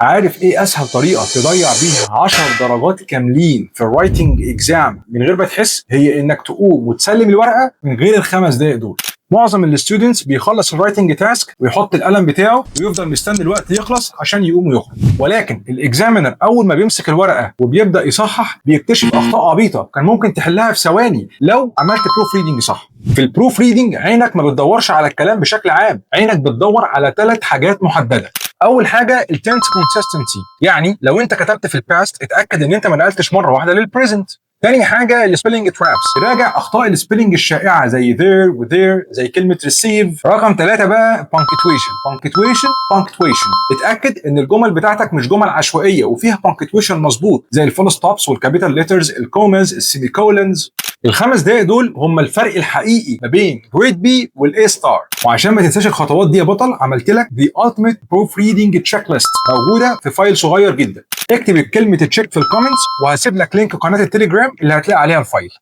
عارف ايه اسهل طريقه تضيع بيها 10 درجات كاملين في ال writing exam من غير ما تحس؟ هي انك تقوم وتسلم الورقة من غير ال5 دقائق دول. معظم ال students بيخلص ال writing task ويحط القلم بتاعه ويفضل مستني الوقت يخلص عشان يقوم ويخرج، ولكن ال examiner اول ما بيمسك الورقة وبيبدا يصحح بيكتشف اخطاء عبيطه كان ممكن تحلها في ثواني لو عملت proofreading صح. في ال proofreading عينك ما بتدورش على الكلام بشكل عام، عينك بتدور على 3 حاجات محدده. اول حاجة ال tense consistency، يعني لو انت كتبت في ال past اتاكد ان انت ما نقلتش مرة واحدة لل present. تاني حاجة ال spelling traps، راجع اخطاء ال spelling الشائعة زي there و their، زي كلمة receive. رقم 3 بقى punctuation، punctuation، punctuation. اتاكد ان الجمل بتاعتك مش جمل عشوائية وفيها punctuation مظبوط زي ال full stops وال capital letters، ال commas، ال semicolons. ال5 دقايق دول هم الفرق الحقيقي ما بين grade B وال A star. وعشان ما تنساش الخطوات دي يا بطل، عملت لك the ultimate proofreading checklist موجودة في file صغير جدا. اكتب كلمة check في ال comments وهسيب لك link قناة التليجرام اللي هتلاقي عليها ال file.